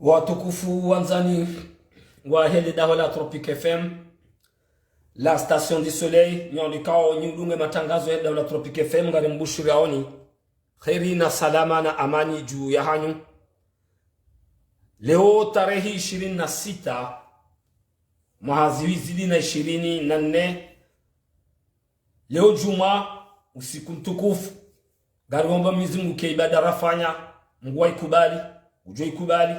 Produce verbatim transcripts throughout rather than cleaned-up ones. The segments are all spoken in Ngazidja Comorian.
Watukufu wandzani wahe le daho la Tropic F M, la station du soleil, nyi mdjikao nyi udunge matangazo yahe daho la Tropic F M, ngarimbushuriyaoni kheri na salama na amani dju yahanyu. Leo tarehi ishirini na sita, mwaha zihwi zili na ishirini na nne, leo djumwa, usiku mtukufu. Ngaromba Mwenyezi Mungu ye ibada rafanya, Mungu ayikubali, udjo ikubali.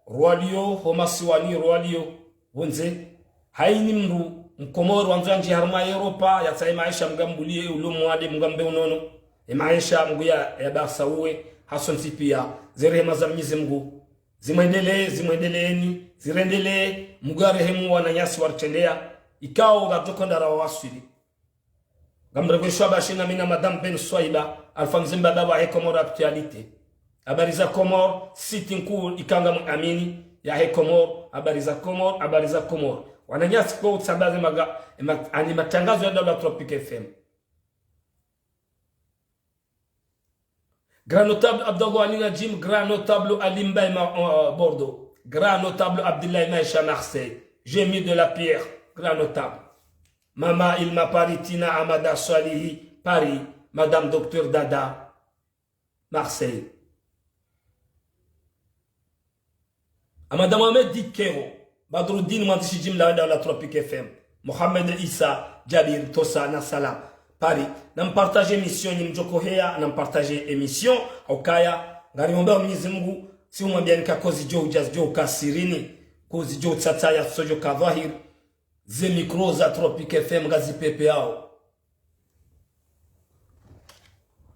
Rwaliyo ho masiwani, rwaliyo pvondze. Hayina mdru mkomori wandzo yandjiye harumwa Europa, yatsahe maesha, Mungu ambuliye ulo mwade, Mungu ambe unono. Ye maesha, Mungu ya, yabasauwe, hasontsi piya. Ze rehema za Mwenyezi Mungu zimwendelee, zimwendeleeni, zirendelee, Mungu arehemu wananyasi waritrendeya. Ikao ngaritsoko ndara wawaswili. Ngamrengweshwa bashi na mi na Madame Ben Swaiba, Alpha Mzimba, baba wahe Comores Actualité. Habari za Comores, site nkuu ikao ngamwamini, yahe Comores, habari za Comores, habari za Comores. Wananyasi kwa utsambaze maga, ema, ani matangazo ya daho la Tropic F M. Grand notable Abdallah Ali Najim, grand notable Ali Mbaye Ma-, euh, Bordeaux, grand notable Abdoulaye Maïcha Marseille, Jemmy de la Pierre, grand notable. Mama Ilma Paris, Tina Amada Swalihi, Paris, Madame Docteur Dada, Marseille. Amada Mohamed Dikero, Badruddin, mwandzishi jimla wa daho la Tropic F M, Mohamed Issa Jabir, Tosa na Salam, Paris. Nampartage émission, nyi mdjoko heya, nampartage émission, haukaya, ngarimomba Mwenyezi Mungu, tsi umwambiyani ka kozidjo udja zidjo uka sirini, kozidjo utsatsa ya tsodjo ka dhwahiri, ze micro za Tropic F M ngazipepeyao.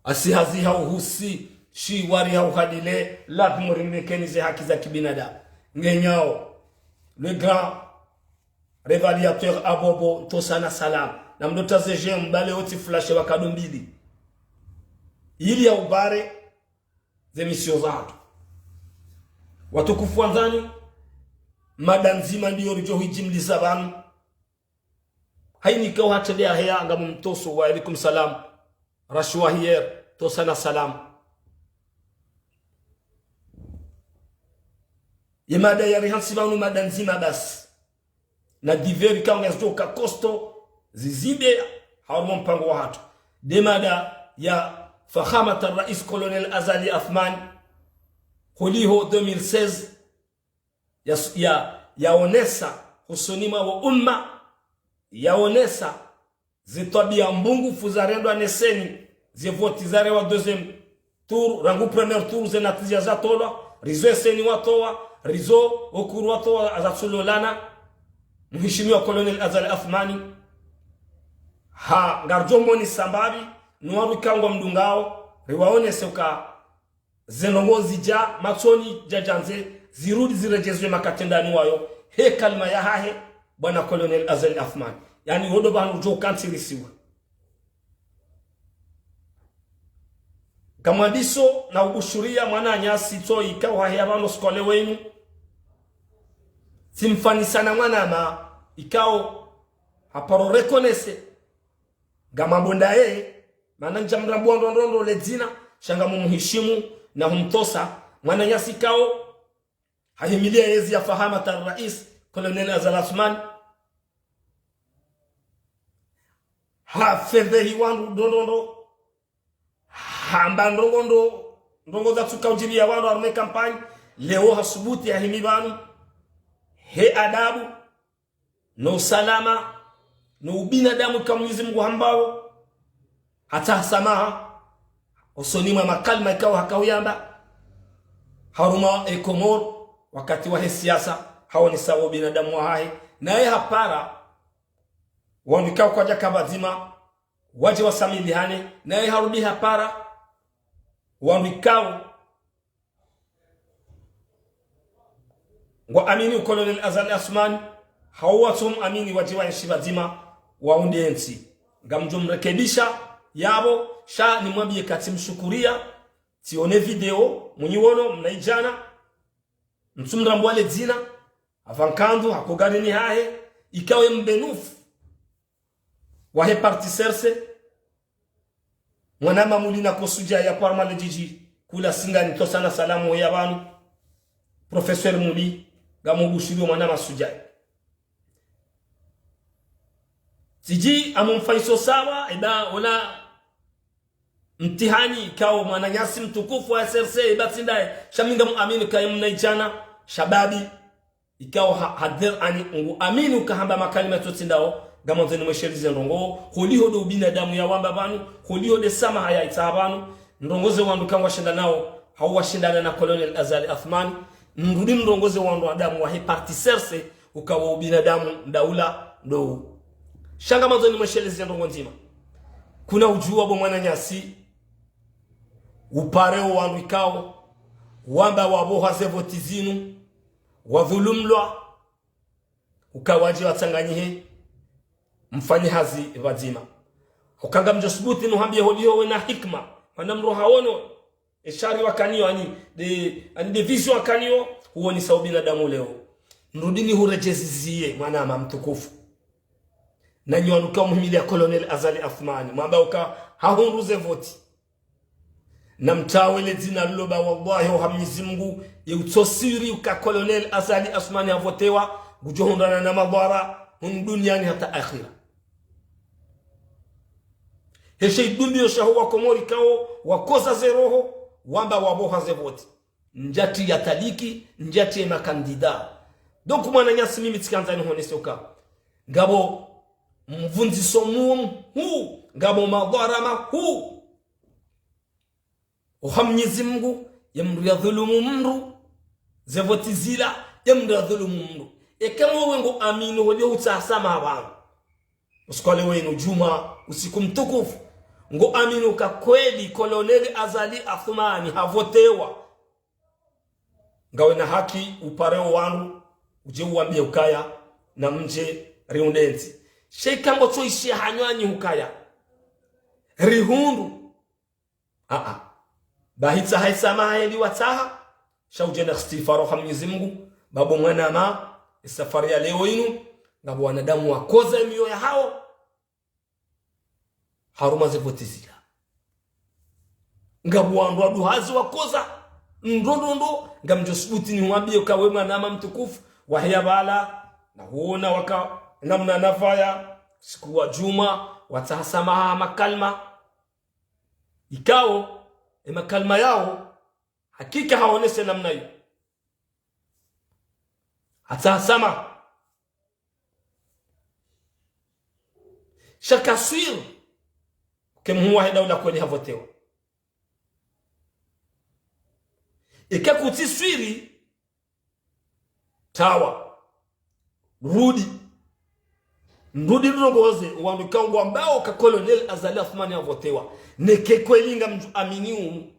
Asi hazi hauhusi, shiwari hauhadile, lazimu rimlekeni ze haki za kibinadamu. Ngenyao, le grand réalisateur Abobo, Tosa na Salam. Namdotsaze je mbale oti flashe wa kado mbili. Ili ya ubare, ze émission zahatru. Watukufu wandzani, mada ndzima ndiyo ridjo hwijimlisa pvanu. Hayina ikao hatrendeya heya ngamumtoso, wa alaikum salam. Rashwa hier, Tosa na Salam. Ye mada yari hantsi pvanu mada ndzima basi. Na divers ikao ngazidjo ka costaud, zizimbe, harumwa mpango wahatru. Nde mada ya Fakhamat al-Rais Colonel Azali Assoumani, holiho deux mille seize, ya, ya, yaonesa hosoni mwa wo umma, yaonesa ze twabiya mbovu zarendwa ne CENI, ze voti zarewa deuxième tour, rangu premier tour ze natija zatolwa, rizo ye CENI watowa, rizo wo COUR watowa, zatsulolana, muhishimiwa Colonel Azali Assoumani. Ha, ngaridjo moni sambapvi, no wandru ikao ngwamdungao, riwaonese uka ze ndrongoo zidja matsoni djadjandze, zirudi ziredjezwe makatendani wayo, he kalima yahahe, bwana Colonel Azali Assoumani. Yaani, wodo pvanu udjo kantsirisiwa. Ngamwandiso na ubushuriya mwananyasi tso ikao haheya pvanu skole wenu. Tsimfanisa na mwanama ikao haparo reconnaître. Ngamwambo ndaye, mana ndjamrambua ndrondrondro le dzina, sha ngamumuhishimu na humtosa, mwananyasi ikao hahimiliya yezi ya Fakhamat al-Rais Colonel Azali Assoumani. Hafedhehi wandru ndrondrondro, hamba ndrongoo ndro, ndrongoo zatsuka udjiriya wandru harumwa ye kampanyi. Leo hasubuti yahimi pvanu, he adabu, no usalama, no ubinadamu ikao Mwenyezi Mungu hambao, hata hasamaha hosoni mwa makalima ikao hakauyamba harumwa ye Komori, wakati wahe siasa, haonesa wo ubinadamu wahahe. Naye hapara wandru ikao kwadjaka pvadzima wadje wasamilihane, naye harudi hapara wandru ikao ngwaamini u Colonel Azali Assoumani, hau watso muamini wadje waenshi pvadzima, waunde yentsi. Ngamdjo mrekebisha yapvo, sha nimwambiye ka tsimshukuriya, tsione video, munyiwono, mnaidjana, ntsumrambua le dzina, apva nkandzu, hako garini hahe, ikao ye mbenufu wahe parti C R C, mwana mamuli na kosudja ya kwarma le djidji, kula singani Tosa na Salam ya pvanu. Professeur Muli, ngamubushiriyo mwana masudjai. Tsidji amumfanyiso sawa, eba ola mtihani ikao mwananyasi mtukufu wa S R C, eba tsindaye, sha mi ngamuamini kaye mna idjana, shababi, ikao ha-, hadhir ani ngu amini ukahamba makalima tsotsindao, ngamandzo nimwesheleze ndrongo, holiho ndo ubinadamu ya wamba pvanu, holiho nde samaha ya itsaha pvanu, ndrongo ze wandru kangwashindanao, hau washindana na Colonel Azali Assoumani, nrudi ndrongo ze wandru adamu wahe parti S R C, ukawo ubinadamu ndaula ndo. Sha ngamandzo nimwesheleze ndrongo ndzima. Kuna udjuwa bo mwananyasi, upare o wandru ikao, wamba waboha ze voti zinu, wadhulumlwa, ukawadje watsanganyihe, mfanye hazi pvadzima. Uka ngamdjo subuti nuhambiye holiho wena hikima, mana mdru haono, eshari wakaniyo, ani de, ani de vision wakaniyo, huonesa ubinadamu leo. Nrudi nihuredjeziziye, mwanama mtukufu. Na nyi wandru ka muhimiliya Colonel Azali Assoumani, mwamba uka hahundru ze voti. Na mtawe le dzina lilo ba wallahi oha Mnyezi Mngu, ye utsosiri uka Colonel Azali Assoumani havotewa, ngudjo hundrana na madhara, hunu duniani hata akhira. Heshe idumbiyo shaho wa Komori kao, wakoza ze roho, wamba waboha ze voti. Ndjati ya taliki, ndjati ye makandida. Donc mwananyasi mimi tsikandza nihonese uka. Ngapvo mvundziso muo mhuu, ngapvo madhara mahuu. Oha Mnyezi Mngu, ye mndru ya dhulumu mndru, ze voti zila, ye mndru ya dhulumu mndru. Eka mwewe ngo amini hodjo utsaha samaha pvanu. Usiku wa leo inu djumwa, usiku mtukufu. Ngo amini uka kweli Colonel Azali Assoumani havotewa. Ngawe na haki upare o wandru, udje uwambiye ukaya, na mdje riundre ntsi. Sha ika ngotsoishiya hanywanyi hukaya, rihundru. Aa. Bahi tsaha ye samaha heli watsaha, sha udje na istighfar oha Mnyezi Mngu, ba bo mwanama, ye safari ya leo inu, ngapvo wanadamu wakoza ye miyo yahao, harumwa ze voti zila. Ngapvo wandru waduhazi wakoza, ndro ndro ndro, ngamdjo subuti nihuambiye uka we mwanama mtukufu, waheya pvala, na huona waka, namna nafaya, siku wa djumwa, watsaha samaha makalima. Ikao, ye makalima yao, hakika haonese namna iyo. Hatsaha samaha. Sha kaswiri, ke mhuu wahe daula kweli havotewa. Eka kutsi swiri, tawa. Rudi. Rudi rongoze, wandru ka ngwambao ka Colonel Azali Assoumani havotewa. Neke kweli ngamdjo amini umu.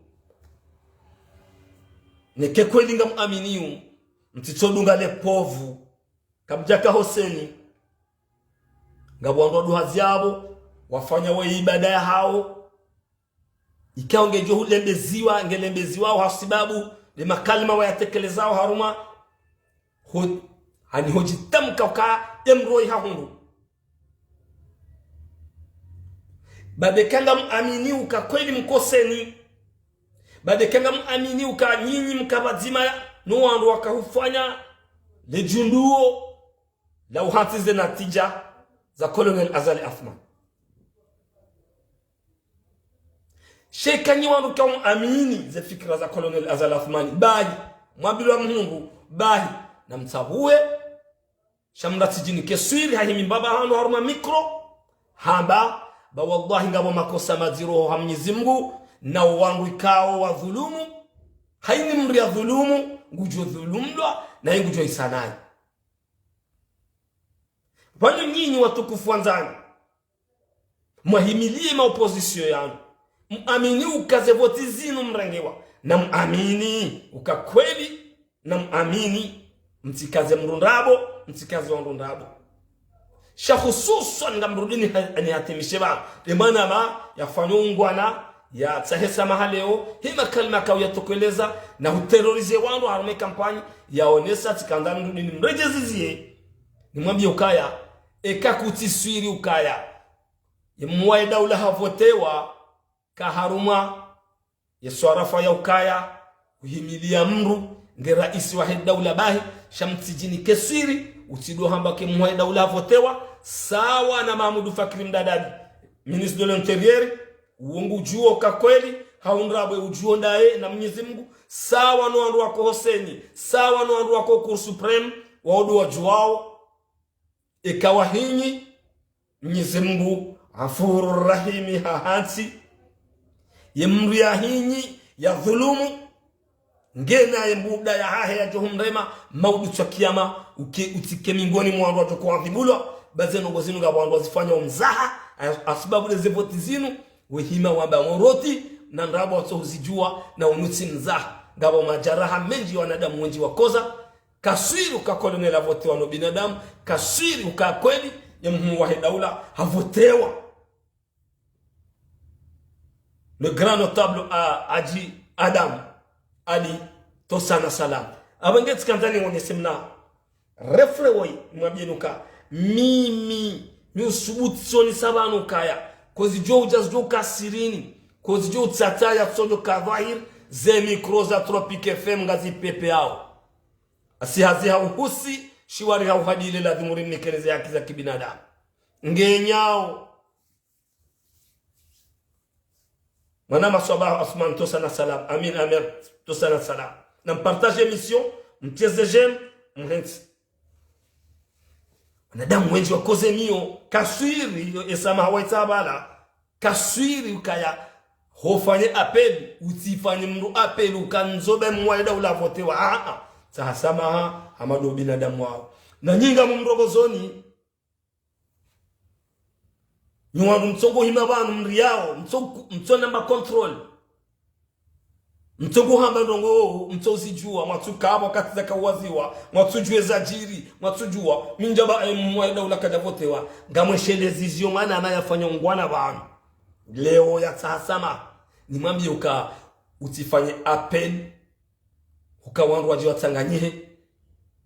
Neke kweli ngamuamini umu. Mtsitsodunga le povu. Kamdjaka ho CENI. Ngapvo wandru waduhazi yapvo, wafanya we ibada yahao. Ikao ngedjo hulembeziwa, ngelembeziwao hasibabu, le makalima wayatekelezao harumwa, ho, hani hodjitamka uka ye mndru oyi hahundru. Ba eka ngamuamini uka kweli mko CENI. Ba eka ngamuamini uka nyinyi mka pvadzima no wandru wakahufanya le djunduo la uhantsi ze natija za Colonel Azali Assoumani. Sha eka nyi wandru kamuamini ze fikira za Colonel Azali Assoumani, bahi, mwambilwa mhundru, bahi, na mtsabuwe, sha mndru tsidjinike swiri hahimi mbaba hanu harumwa micro, hamba, ba wallahi ngapvo makosa madziro oha Mnyezi Mngu, na wandru ikao wadhulumu, haini mndru ya dhulumu, ngudjo dhulumlwa, na ngudjo isa nayi. Pvanu nyinyi watukufu wandzani, mwahimiliye ma opposition yanu. Muamini uka ze voti zinu mrengewa. Na muamini uka kweli, na muamini mtsikaze mndru ndrabo, mtsikaze wandru ndrabo. Sha hususwan ngamrudi ni ha-, ni hatimishe ba, le mwanama yafanya ungwana, yatsahe samaha leo, he makalima kauyatokeleza, na huterrorize wandru harumwa ye kampanyi, yaonesa tsikandza nirudi nimredjeziziye. Nimwambiye ukaya, eka kutsi swiri ukaya, ye mhuu wahe daula havotewa, ka harumwa ye swarafa ya ukaya, uhimiliya mndru, nge raisi wahe daula bahi, sha mtsidjinike siri, utsido hamba ke mhuu wahe daula havotewa, sawa na Mahamudu Fakiri Mdadadi, ministre de l'Intérieur, uwo ngudjuo ka kweli, hau ndrabo udjuo ndaye na Mnyezi Mungu, sawa no wandru wako ho CENI, sawa no wandru wako Cour suprême, wao ndo wadjuao, eka wahinyi, Mnyezi Mungu, Ghafuru Rahimi hahantsi, ye mndru yahinyi, yadhulumu, ngena ye mbuda yahahe yadjo humrema, maudu tswa kiyama, uke, utsike mingoni mwa wandru wadjo kuadhibulwa, ba ze ndrongo zinu ngapvo wandru wazifanya umzaha, a, hasibabu de ze voti zinu, wehima wamba moroti, na ndrabo watso huzidjua, na unu tsi mzaha, ngapvo majaraha mendji wanadamu wendji wakoza, kaswiri uka Colonel havotewa no binadamu, kaswiri uka kweli, ye mhuu wahe daula, havotewa. Le grand notable a, Hadji Adam Ali Tosana Salam. Aba nge tsikandza niwonese mna refle woyi, mwambiye nuka. Mimi, mi usubutu tsoni sa pvanu kaya. Kozi djo udja zidjo ka sirini. Kozi djo utsatsa ya tsodjo ka dhwahiri. Ze mikro za Tropic F M ngazi pepe yao. Asi hazi ha uhusi, shiwari ha uhadile ladhimu rinikeleze haki za kibinadamu. Ngenyao. Mwana Maswabaha Asman Tosana Salam. Amin Amer Tosana Salam. Na mpartage émission, mteze j'aime, mhentsi. Wanadamu wendji wakoze miyo, kaswiri, yo esama hawaitsa bala, kaswiri ukaya, hofanye appel, utsifanye mndru appel, uka ndzo be mhuu wahe daula havotewa, a, a, tsaha samaha, hama ndo binadamu wao. Na nyi ngamumrogozoni, nyi wandru mtsongo hima pvanu mriyao, mtso, mtso namba contrôle. Mtsongo hamba ndrongo, mtso uzidjua, mwatsu kapvo wakati zaka uwaziwa, mwatsu djuwe zadjiri, mwatsu djua, mi ndjaba, eh, mhuu wahe daula kadja votewa, ngamweshelezi zio mwana ana yafanya ungwana pvanu. Leo yatsaha samaha, nimwambiye uka utsifanye appel, uka wandru wadje watsanganyihe,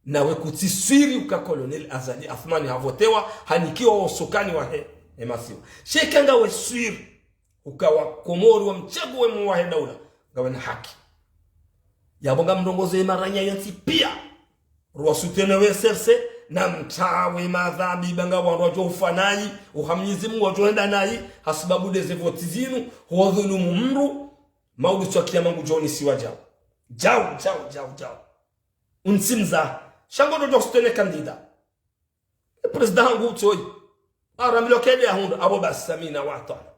nawe kutsiswiri uka Colonel Azali Assoumani havotewa, hanikiwa wo usukani wahe, emasiwa. Sha eka ngawe swiri, uka Wakomori wamtsague mhuu wahe daula, ngawe na haki. Yapvo ngamrongozo ye maranya yontsi piya. Ruwa soutenir we S R C, na mtsawe madhambi, ba ngapvo wandru wadjo ufa nayi, uha Mnyezi Mungu wadjo henda nayi, hasibabu de ze voti zinu, huwadhulumu mndru, maudu tswa kiyama ngudjo onisiwa djau. Djau, djau, djau, djau. Untsi mzaha. Sha ngo ndo djo soutenir candidat. E président hangu utsoyi. Aramilo kede ahundru, apvo basi samina watwana.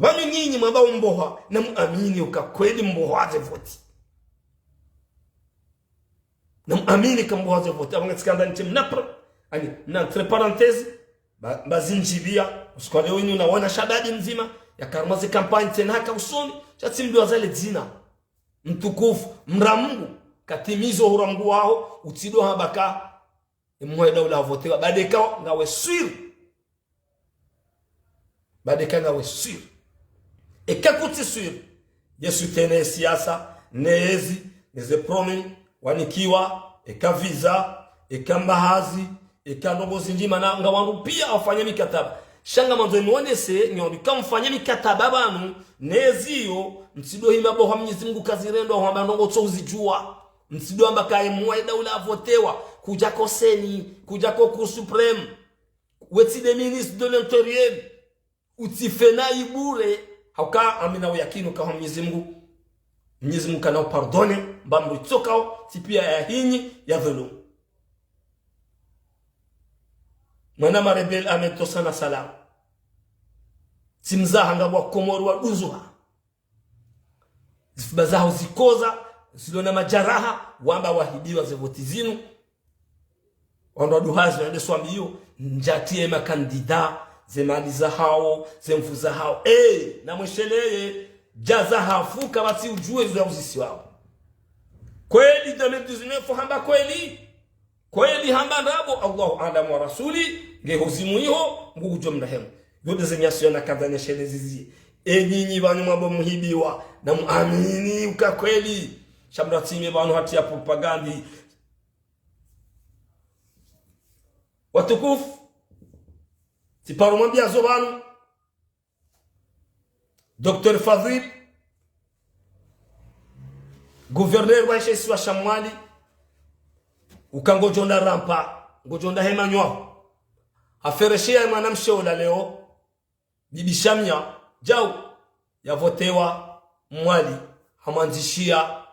Pvanu nyinyi mwamba umboha, na muamini uka kweli mboha ze voti. Na muamini ka mboha ze voti. Apvo ngatsikandza nitse mnapra, ani, na entre parenthèses, ba, ba zindjibiya, usiku wa leo inu nawona shababi mdzima, yakaruma ze campagne tsena haka usoni, sha tsimbiwa zale dzina. Mtukufu, mra Mungu, katimizo hura Mungu waho, utsido hamba ka, emhuu wahe daula havotewa, ba de ka ngawe swiri. Ba de ka ngawe swiri. Eka kutsi swiri, ye soutenir siasa, ne ezi, ne ze promis, wanikiwa, eka visa, eka mbahazi, eka ndrongo zindji mana nga wandru piya wafanya mikataba. Sha ngamandzo niwonese, nyondi kamfanya mikataba pvanu, ne ezi yo, mtsido hima boha Mnyezi Mungu kazirendwa, hwamba ndrongo tso uzidjua. Mtsido hamba ka emhuu wahe daula havotewa, kudja ko CENI, kudja ko Cour suprême. We tsi de ministre de l'Intérieur, utsife nayi bure, hauka amina uyakini uka ho Mnyezi Mungu, Mnyezi Mungu kana upardonner, mba mndru itsokao, tsi piya yahinyi, yadhulumu. Mwana marebel Ahmed Tosana Salam. Tsi mzaha ngapvo Wakomori waduzuha. Zifuba zaho zikoza, zilo na majaraha, wamba wahibiwa ze voti zinu. Wandru waduhazi, wende swambiyo, ndjatiye makandida, ze mali zahawo, ze nvu zahawo. Eh, na mwesheleye, djaza hafu, kapvatsi udjuwe zo ya uzisiwawo. Kweli, deux mille dix-neuf, hamba kweli. Kweli hamba ndrabo, Allahu a'lam wa rasuli, nge huzimu iho, Mungu ngudjo mrehemu. Yo de ze nyasi yo nakandza neshelezi zi. E nyinyi pvanu mwambo muhibiwa, na muamini uka kweli. Sha mndru atsime pvanu hatiya propagande. Watukufu, tsiparo mwambiya zo pvanu. Docteur Fadhil, Gouverneur wa she isiwa sha Mwali, uka ngodjo nda rampa, ngodjo nda hema nywaho. Haferesheya mwanamshe ola leo, Bibi Shamia, djau, yavotewa Mwali, hamwandzishiya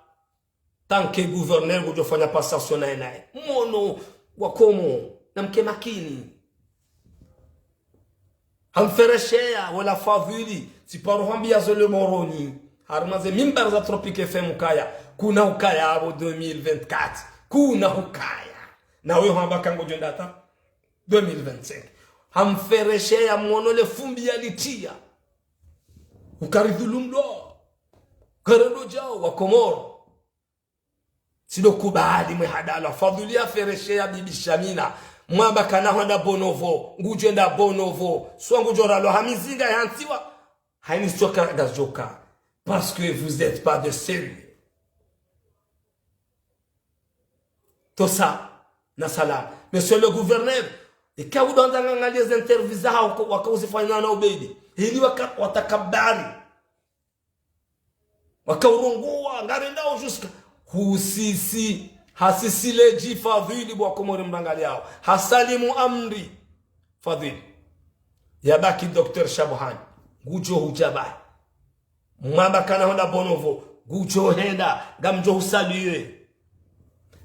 tant que gouverneur ngudjo fanya passation naye naye. Mwono wa Komori, na mke makini. Hamferesheya, wala Fadhwili, tsiparo hwambiya zo le Moroni. Harumwa ze mimbar za Tropic F M ukaya, kuna ukaya apvo deux mille vingt-quatre. Kuna ukaya. Na wewe hamba ka ngodjo nda hata deux mille vingt-cinq. Hamferesheya mwono le fumbi yalitiya. Uka ridhulumlwa. Karendo djau wa Komori. Tsi ndo kubali mwe hadalwa. Fadhwili haferesheya Bibi Shamina. Mwamba kana hwenda Bonovo. Ngudjo enda Bonovo. Swa ngudjo ralwa ha mizinga ya ntsiwa. Hayini sitsoka ngazidjoka. Parce que vous êtes pas de sérieux. Tosa na salama. Monsieur le gouverneur, eka udonda ngangaliye ze interview zaho waka uzifanya na Obeidi. Ili waka, watakabari. Waka urongowa, ngarendao jusqu'à. Husisi, hasisi ledji Fadhwili bo wa Komori mrangaliyao. Hasalimu amri. Fadhwili. Yabaki Docteur Shabuhani. Ngudjo hudja bahi. Mwamba kana hwenda Bonovo, ngudjo henda, ngamdjo husaluer.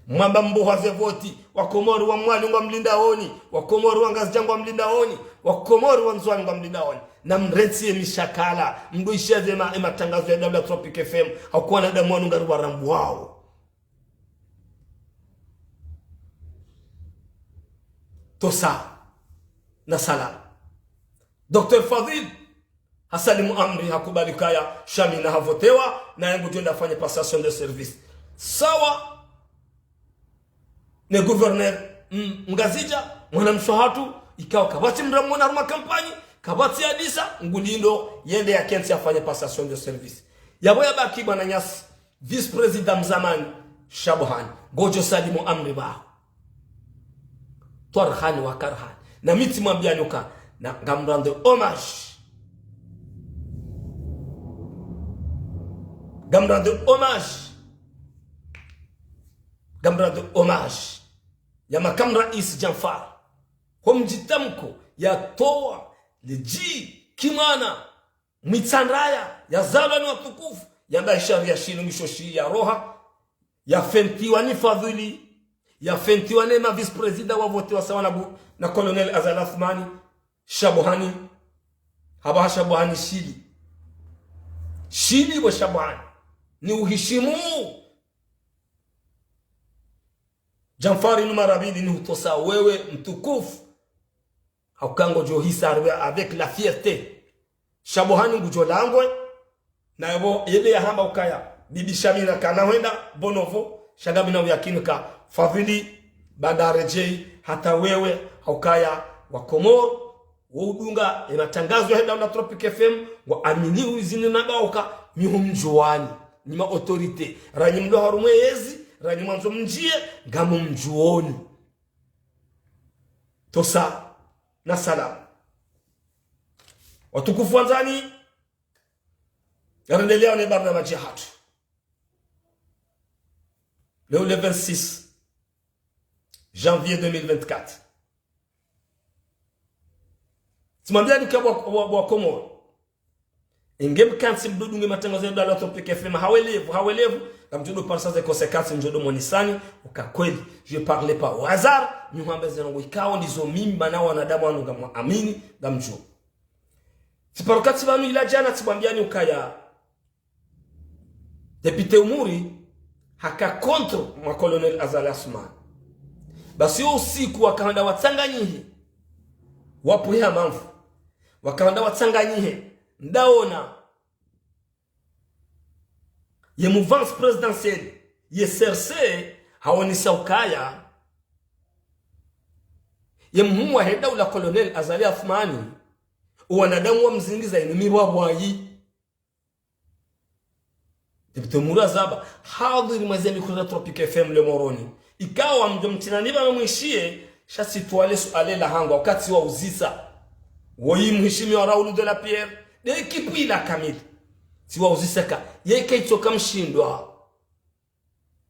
Mwamba mbuha ze voti, wa Komori wa Mwali ngwamlindaoni, wa Komori wa Ngazidja ngwamlindaoni, wa Komori wa Ndzuwani ngwamlindaoni. Na mrentsi ye mishakala, mdru ishiya ze ma, ye matangazo ya daula Tropic F M, hakuwa na damu wanu ngari warambuwao. Tosa na salama. Docteur Fadhwili, hasalimu amri, hakubali kaya Shamina havotewa, naye ngudjo enda afanye passation de service. Sawa ne gouverneur, mm, Ngazidja, mwanamshe hatru, ikao kapvatsi mdru amwona harumwa kampanyi, kapvatsi hadisa, ngulindo, yende yakentsi afanye passation de service. Yapvo yabaki mwananyasi, vice-président mzamani, Shabuhani, ngodjo salimu amri baho. Twarhani wa karhani. Na mi tsimwambiyani uka, na ngamrendre hommage. Ngamrendre hommage. Ngamrendre hommage. Ya makamu raisi Djanfar. Ho mdjitamko, yatowa, ledji, kimwana, Mwitsandraya, yazalwa ni watukufu, yamba ishariya shinu ngisho shiya roha, yafentiwa ni Fadhwili, yafentiwa ne ma vice-président wavotewa sawa na bu, na Colonel Azali Assoumani, Shabuhani, hapvaha Shabuhani shili. Shili bo Shabuhani, ni uhishimu. Djanfari Numa Rabili ni hutosa wewe mtukufu. Hauka ngodjo hisa harumwa avec la fierté. Shabuhani ngudjo langwe, na yapvo yele yahamba ukaya, Bibi Shamina kana hwenda Bonovo, sha ngami na uyakini ka Fadhwili, baanda haredjeyi, hata wewe, haukaya, wa Komori, wo udunga, ye matangazo ya daula Tropic F M, ngwaamini uzini na ngauka, mi humdjuwani, nyi ma autorité, ranyi mlo harumwa yezi, ranyi mwandzo mndjiye, ngamumdjuoni. Tosa na salama. Watukufu wandzani, ngarendeleyao ne barnamaji yahatru. Leo le vingt-six janvier deux mille vingt-quatre. Tsimwambiyani ka bo wa, bo wa, bo wa Komori. Inge mkantsi mdodunge matangazo ya daula Tropic F M, hawelevu, hawelevu, ngamdjo do parisa ze conséquences, mdjo do monisani, uka kweli, je parle pas au hasard, mi hwamba ze ndrongo ikao ndizo mimi, mana wanadamu wanu ngamwaamini, ngamdjo. Tsiparo katsi pvanu ila djana tsimwambiyani ukaya, Député Umuri haka contre mwa Colonel Azali Assoumani. Basi yo usiku wakahanda watsanganyihe, wapvuhe ha mamvu. Wakahanda watsanganyihe, ndaona ye mouvance présidentielle, ye C R C, haonesa ukaya ye mhuu wahe daula Colonel Azali Assoumani, owanadamu wamzingiza inu mirwa bwayi. Député Umuri hazamba, hadhwiri mwa ze micro za Tropic F M le Moroni. Ikao mdjo mtsinani pvanu mwishiye, sha tsitwale suala lahangu, wakati tsiwauzisa. Woyi mheshimiwa Raoul de la Pierre, ne ekipu ila kamili. Tsiwauzisa ka, yeka itsoka mshindwa.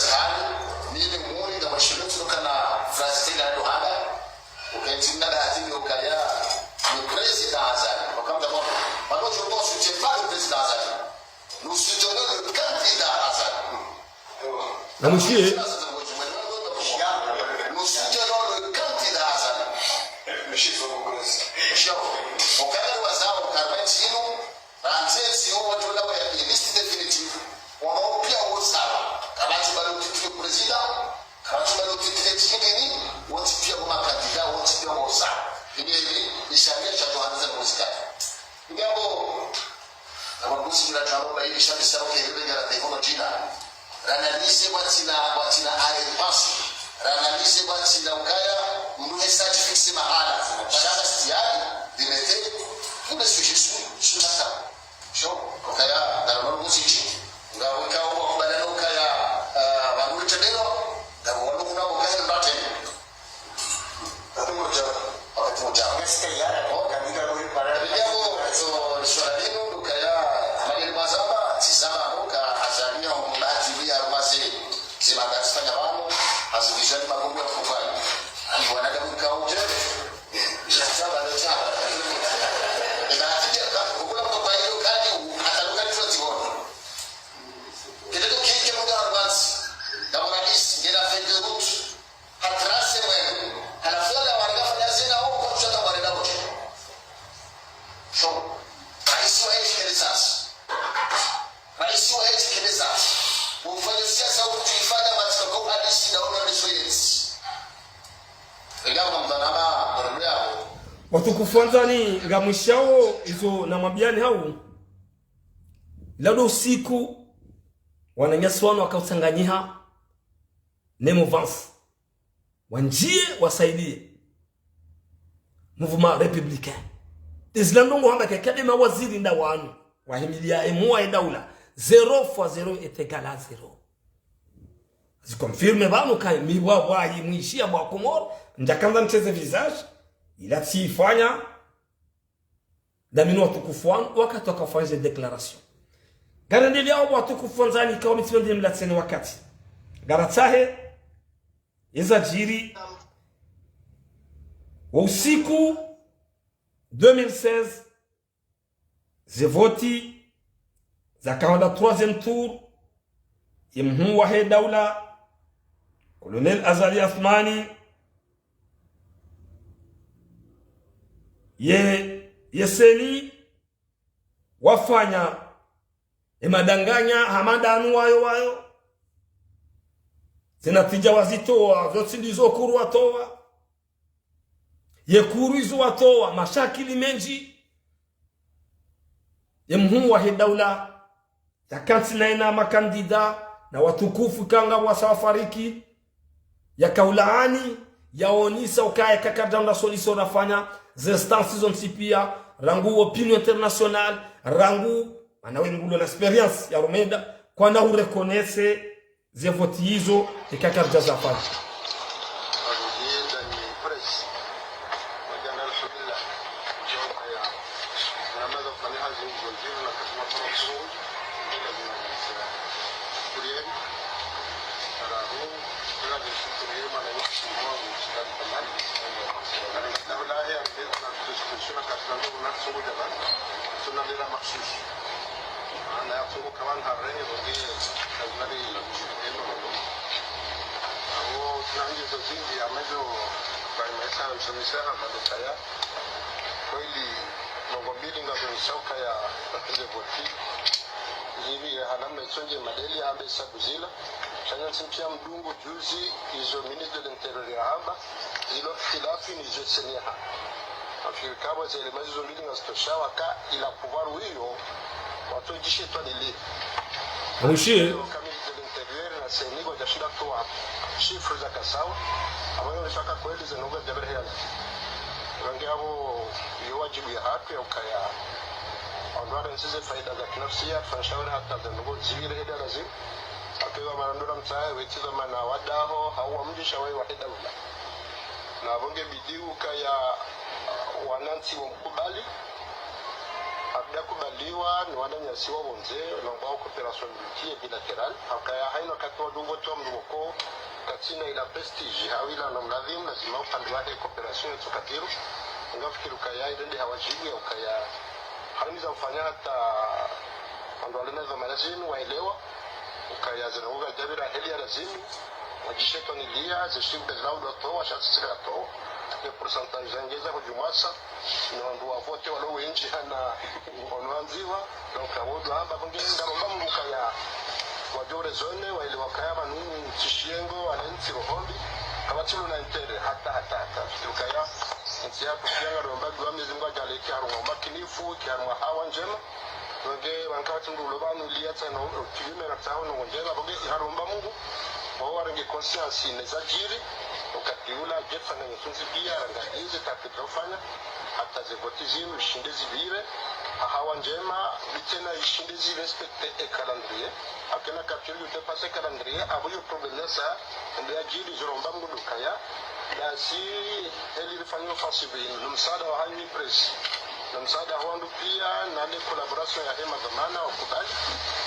zihali, mimi muri nga mheshimiwa tunoka na Francine Nduhanga, ukentsi na bahati ni ukaya, ni président Azali. Wakamda mwa, wano chombo soutient pas le président Azali. Nous soutenons le candidat Azali. Na mwishiye. Nous soutenons le candidat Azali. Shau. Ukaya wazao karmeti inu, randzi ntsi yo watolewa ya liste définitive. Wao pia wozao. Kapvatsi balo titre président, kapvatsi balo titre tsikini, wontsi pia wo makandida, wontsi pia wozao. Ili, ili, ishamia sha Johannes na muzikati. Ngambo, na mabusi mila tano ba ili shamia sa uke ili ngara tekono jina. Ranalise kwatsina, kwatsina arrière-pensée. Ranalise kwatsina ukaya, mnu hesa fixé mahala. Badala stiyari, limete, vous me suivez sur, sur la table. Sho, ukaya, ngara mwa muziki. Nga wika uwa kubalana ukaya, ah, wanu witendero, nga wanu kuna ukaya mbateni. Wakati moja. Wakati moja. Ndio, so, swala linu, ukaya, madeni mazaba, tizama, uka, Azali, umbati, lia, rumase, zimagasi fanya wanu, azivizani magumu ya kufanya. Ani wanadamu kauje, jazaba, jazaba. Eba, atije, ka, kukula kwa kwa hiyo, kadi, ataluka, tuwa, tiwono. Kile tu kike munga arwansi, na mwanalisi, ngena feuille de route, hatrase mwendo, halafu wala warega fanya zina, o, kwa kushata warega wote. So, raisi wa nchi kele sasa. Raisi wa nchi kele sasa. Ufanya siasa ukutuifanya matika kwa hadisi na una reference. Ega kwa mtanama, kwa ndugu yako. Watukufu wandzani, ngamwishao izo namwambiani hau. Ila ndo usiku, wananyasi wanu wakautsanganyiha ne mouvance. Wandjiye wasaidie mouvement républicain. Ndezila ndrongoo hamba kaka ema waziri nda wanu. Wahimilia emwa e daula. Zéro fois zéro est égal à zéro. Ziconfirme pvanu ka mi wa, wa, yi mwishiya wa Komoro. Ndjakandza ntseze visage. Ila tsifanya. Ndami no watukufu wanu, wakati wakafanya ze déclaration. Ngarendeleyao watukufu wandzani, kawa mi tsi pvendze nimlatseni wakati. Ngaratsahe, eza djiri, wo usiku deux mille seize, ze voti, zakahwenda troisième tour, ye mhuu wahe daula, Colonel Azali Assoumani, ye, ye CENI, wafanya, emadanganya, hama ndanu wayo wayo, Ze natija wazitowa, zontsi ndizo kuru watowa. Ye kuru izo watowa, mashakili mendji. Ye mhuu wahe daula, yakantsi na yena makandida, na watukufu kanga wasa wafariki, yakaulaani, yaonesa ukaya kakaridja unda solution rafanya, ze instances zontsi pia, rangu opinion internationale, rangu, mana we ngulo na expérience ya rumenda, kwana ureconnaître, ze voti izo, ikakaridja zafanya. Abo, tuna ngizo zindji, ya mezo, kwa imesa, msomesa, hama ndo kaya. Kweli, ndrongoo mbili ngazo nisauka ya, ze voti. Zivi ya hanamna itsondje madeli, ambe sabu zila. Sha nyontsi mpia mdungu juzi, izo ministre de l'Intérieur yahamba, zilo ikhtilafi ni izo CENI yaha. Nafikiri kabo ze éléments izo mbili ngazitosha waka ila pouvoir wiyo, watsodjishetwanilia. Mwishiye. Ka ministre de l'Intérieur na CENI kwadjashinda towa chiffres zaka sawa, abo yo nishaka kweli ze ndrongoo djabere heyana. Rangi abo yo wadjibu yahatru ya ukaya. Wandru warentsi ze faida za kinafsi ya, tufanyisha wale hata ze ndrongoo zibire heda lazimu. Apvo pvwa marandura mtsahe, wetsi dhwamana wadaho, hau wamdjisha waye wahe daula. Na pvo nge bidi ukaya wanantsi wamkubali. Abda kubaliwa, ni wananyasi wa pvondze, nongwa coopération multi et bilatérale. Ukaya haina wakati wa ndrongoo towa mdru woko, katsina ila prestige, hau ila na mlazimu, lazima upande wahe coopération yetso katiru. Ngafikiri ukaya, ile nde hawadjibu ya ukaya, haina za ufanya hata wandru wale na dhwamana zinu waelewa, ukaya zinu uga djabira heli ya lazimu, wadjishetwanilia, ze chiffres zila udwa towa, sha tsisika towa, ye pourcentage zangeza hudjumwasa, no wandru wavote walo wendji hana ono wandziwa, donc abo udwa hamba, pvo nge ngaromba Mungu ukaya, wadjo raisonner, waelewa ukaya pvanu, tsishiyengo, wanantsi roho mbi, kapvatsi lo na intérêt, hata, hata, hata, ukaya, ntsi yahatru pia ngaromba dua Mwenyezi Mungu adjaanlie ike harumwa umakinifu, ike harumwa hawa ndjema, Wenge wanka watsi mdru ulo pvanu liya tsano, kinyume na tsaho no ngondjela, pvo nge iharomba Mungu, wao warenge conscience ne zadjiri, wakati ula djefa na nyesunzi pia, ranga izi takitofanya, hata ze voti zinu, ishinde zipvire, ha hawa ndjema, bitsena ishinde zi respecte e calendrier, akena kapiri yu dépasser calendrier, abo yo problème yasa, ende yadjiri ziromba Mungu ndo ukaya, dasi, heli rifanye offensive inu, no msaada wa hanyu presse. Na msaada wa wandru pia, na le collaboration yahe madhwamana wakubali.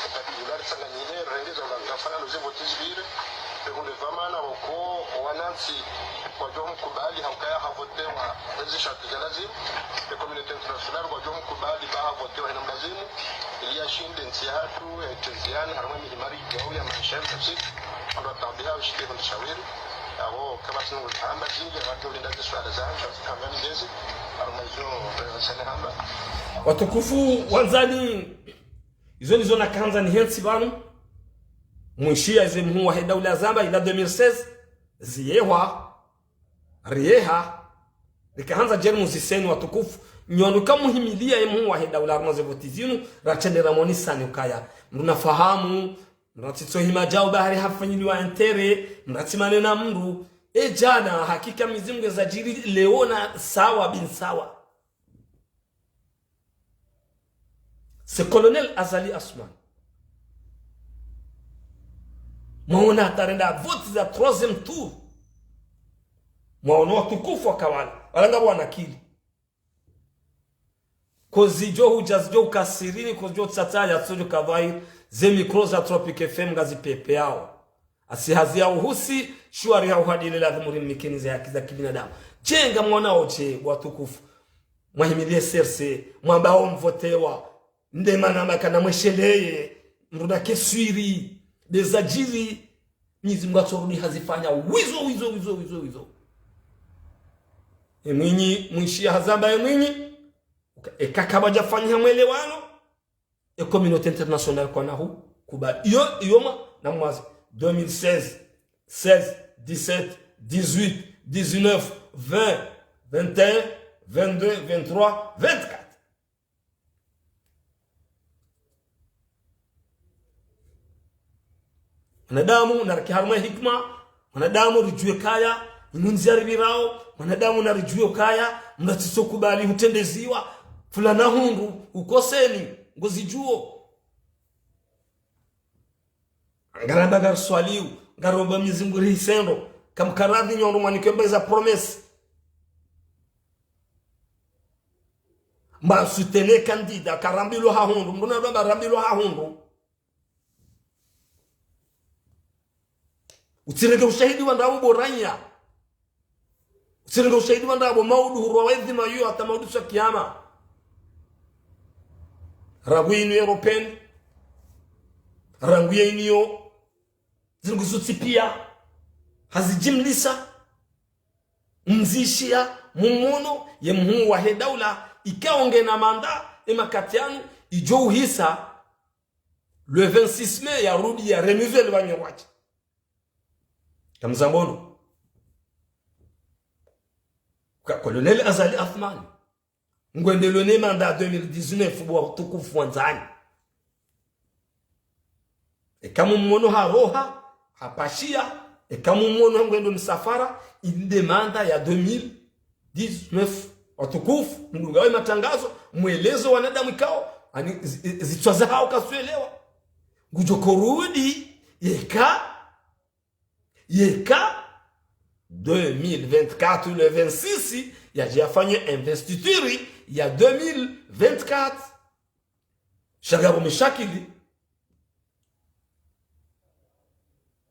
Wakati ula ritsanganyile, rengeza ula ngafanya no ze voti zipvire. Pekunde dhwamana woko, wanantsi, wadjo mkubali, ha ukaya havotewa, ezi sharti za lazimu. Pe communauté internationale, wadjo mkubali, ba havotewa hena mlazimu. Ili yashinde ntsi yahatru, ya itenziane, harumwa mihimari, ya uya maisha ya mtafsiri. Ndo tabiha ushinde hundi shawiri. Abo, kama sinu hamba zingi, wadjo linda ze swala za, za, kama ni zezi, harumwa izo, eh, sene hamba. Watukufu wandzani, izo ndizo nakandza nihentsi pvanu. Mwishiya ze mhuu wahe daula zamba, ila deux mille seize, ziyehwa, riyeha, rikahandza djeri muziseni watukufu. Nyi wanu kamuhimiliya ye mhuu wahe daula harumwa ze voti zinu, ratsende ramonisani ukaya. Mdru nafahamu, mdru natsitso hima djau bahari hafanyiliwa intérêt, mdru natsimane na mdru. E djana, hakika Mwenyezi Mungu ezadjiri leo na sawa bin sawa. C'est Colonel Azali Assoumani. Mwaona hata renda voti za troisième tour. Mwaona watukufu waka wala. Wala ngapvo wana akili. Kozi djo hudja zidjo uka sirini, kozi djo tsatsa ya tsodjo ka dhwahiri, ze micro za Tropic F M ngazipvepveyao. Asi hazi ya uhusi, shiwari ya uhadile lazimu rimnikeni ze haki za kibinadamu. Dje ngamwonao dje, watukufu. Mwahimiliye C R C, mwamba o mvotewa, nde mana maka na mwesheleye, mdru nake swiri, nde zadjiri, Mwenyezi Mungu atsorudi hazifanya, wizo, wizo, wizo, wizo, wizo. E Mwinyi, mwishiya hazamba e Mwinyi, uka-, e kaka wadja fanyiha mwelewano, e communauté internationale kwana hu, kubali. Iyo, iyo mwa, na mwazi, deux mille seize, seize, dix-sept, dix-huit, dix-neuf, vingt, vingt et un, vingt-deux, vingt-trois, vingt-quatre. Mwanadamu narike harumwa hikima, mwanadamu ridjuwe kaya, inu ndziya ripvirao, mwanadamu naridjuwe kaya, mndru atsisokubali hutrendeziwa, fulana hundru, ukoseni, ngozidjuo. Ngaramba ngariswaliu, ngaromba Mwenyezi Mungu rihise ndro, kamkaradhi nyondo mwanike mba eza promesse. Mba soutenir candidat, karambilwa hahundru, mndru nadwa mba rambilwa hahundru. Utsirenge ushahidi wa ndrabo bo ranya. Utsirenge ushahidi wa ndrabo maudu hurwa wedzima yo hata maudu sa kiyama. Rangu ye Union Européenne. Rangu ye Union. Zirungu zontsi piya. Hazijimlisa. Mzishiya mumwono ye mhuu wahe daula ikao ngena manda emakati yanu idjo uhisa le vingt-six mai yarudi ya renouveler wanyo wache. Kamzambono. Ka Colonel Azali Assoumani. Ngwendelo ne manda deux mille dix-neuf bo watukufu wandzani. Eka mumwono haroha, hapashiya, eka mumwono ngwendo msafara, inde manda ya deux mille dix-neuf. Watukufu, mdunga we matangazo, mwelezo wanadamu ikao, ani zi- zi- zitswa zahao kasuelewa. Ngudjo korudi, yeka, yeka, deux mille vingt-quatre le vingt-six, yadje yafanye investiture ya deux mille vingt-quatre. Sha ngapvo mishakili.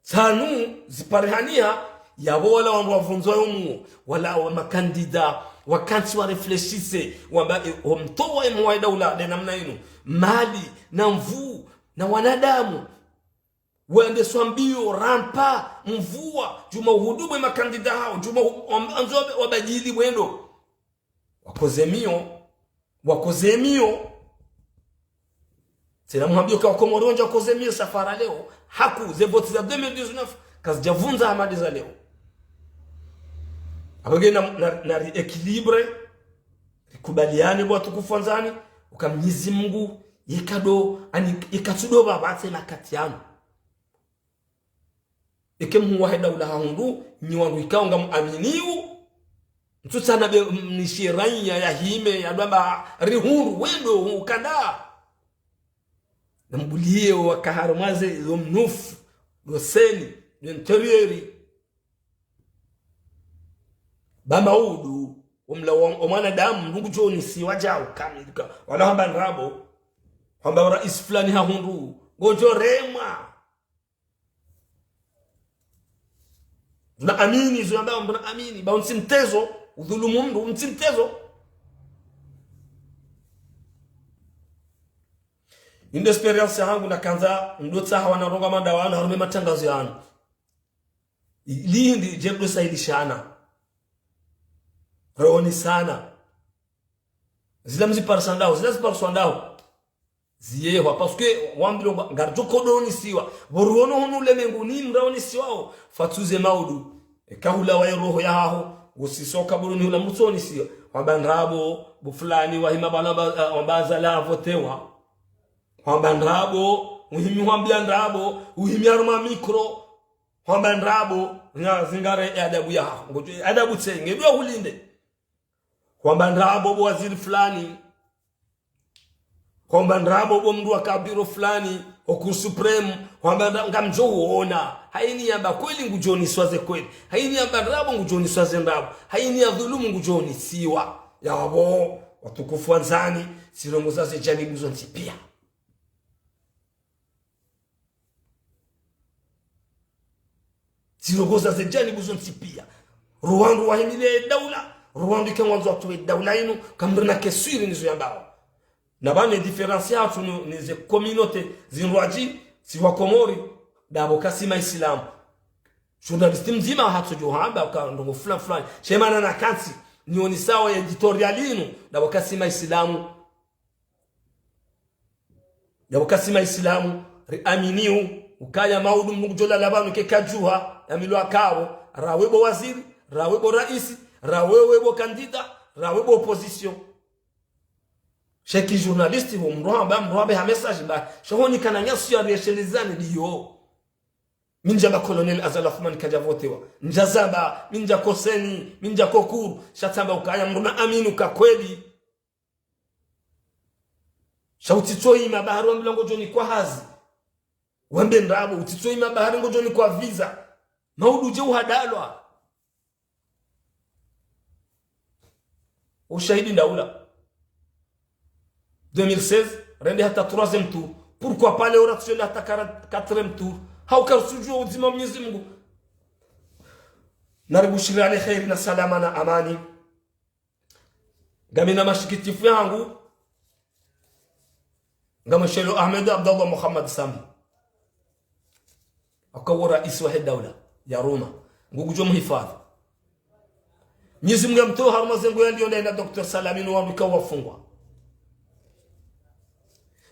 Tsanu ziparihaniha, yapvo wala wandru wavundzwa yo muo, wala wa makandida, wakantsi wa réfléchisse, wamba, e, omtowa emwaida ula de namna inu, mali, na mvuu, na wanadamu, wende swambiyo, rampa, mvua, djuma uhudumu emakandida hao, djuma hu- wam- andzo wabe- wabadili mwendo. Wakoze miyo, wakoze miyo. Tsena muhambiyo ka Wakomori wendji wakoze miyo safara leo, haku ze voti za deux mille dix-neuf, kazidjavundza hamadi za leo. Apvo nge na, na, na ri équilibre, rikubaliane bo watukufu wandzani, uka Mwenyezi Mungu, yeka do, ani, yeka tsudo pvapvatse makati yanu. Eke mhuu wahe daula hahundru, nyi wandru ikao ngamuaminiu, mtsutsana be mnishiranya yahime, yadwamba rihundru, wendo ukanda. Nambuliye waka harumwa ze, zo mnufu, do seni, do intérieur. Ba maudu, omla wa- omwanadamu, mndru ngudjonisiwa djau kamili ka, wala hamba ndrabo, hamba rais fulani hahundru, ngodjo remwa. Mndru na amini, zo yamba mndru na amini, ba untsi mtezo, udhulumu mndru, untsi mtezo. Inde expérience yahangu nakandza, ndo tsaha wana ronga manda wanu, harumwa matangazo yanu. Lindi, djemdo sahilishana. Reonesana. Zila mziparisa ndaho, zila zipariswa ndaho. Ziyehwa, parce que wambilwa ngwa- ngaridjo kodonisiwa. Pvo ruono hunu ulemenguni mraonisiwao, fatsuze maudu. Eka hula wa roho yahaho, usisoka buluni hula mutsoonisiwa. Wamba ndrabo, bo fulani, wahima bana ba- wamba Azali avotewa. Wamba ndrabo, uhimi wambia ndrabo, uhimi harumwa micro. Wamba ndrabo, nya zingare e adabu yahaho. Ngodjo, adabu tsenge, dua hulinde. Hwamba ndrabo bo waziri fulani. Hwamba ndrabo bo mndru wa kabiro fulani, o Cour suprême. Hwamba ndra- ngamdjo huona. Hayini yamba kweli ngudjoniswa ze kweli. Hayini yamba ndrabo ngudjoniswa ze ndrabo. Hayini ya dhulumu ngudjonisiwa. Yapvo, watukufu wandzani, tsirongoza ze janibu zontsi pia. Tsirongoza ze janibu zontsi pia. Rwandru wahimile daula, rwandru ike ngwandzo watowe daula inu, kamrina keswiri nizo yambao. Na pvanu e différence yahatru ni, ni ze communauté, zindrwadji, si wa Komori, dapvo kasi maisilamu. Journaliste mdzima hatsodjo hamba, uka ndrongo fulani fulani. Shemana nakantsi, nionisao editorial inu, dapvo kasi maisilamu. Yapvo kasi maisilamu, riaminiu, Ukaya maudu mndru ngudjo lala pvanu ke kadjuha, ya milo akao, rawe bo waziri, rawe bo raisi, rawe we bo candidat, rawe bo opposition. Sheki journaliste bo mndru hamba, mndru hambe ha message ba, sha honi kana nyasu ya rieshelezane ndiyo. Mi ndjamba Colonel Azali Assoumani kadja votewa. Ndjazamba, mi ndjako CENI, mi ndjako COUR, sha tsamba ukaya mndru na amini uka kweli. Sha utsitsoima bahari wambilwa ngodjo nikwa hazi. Wambe ndrabo, utsitsoima bahari ngodjo nikwa visa. Maudu dje uhadalwa. Ushahidi ndaula. Deux mille seize, rende hata troisième tour. Pourquoi pas leo ratsiende hata quara-, quatrième tour? Hauka rusudjuwa udzima Mwenyezi Mungu. Naribushirane kheri na salama na amani. Ngamina mashikitifu yangu, ngamwishelo Ahmed Abdallah Mohamed Sambi. Akawo raisi wahe daula ya Roma. Ngugudjo muhifadhi. Mwenyezi Mungu yamtowe harumwa ze ngozi yaliyo naye na Docteur Salami no wandru ikao wafungwa.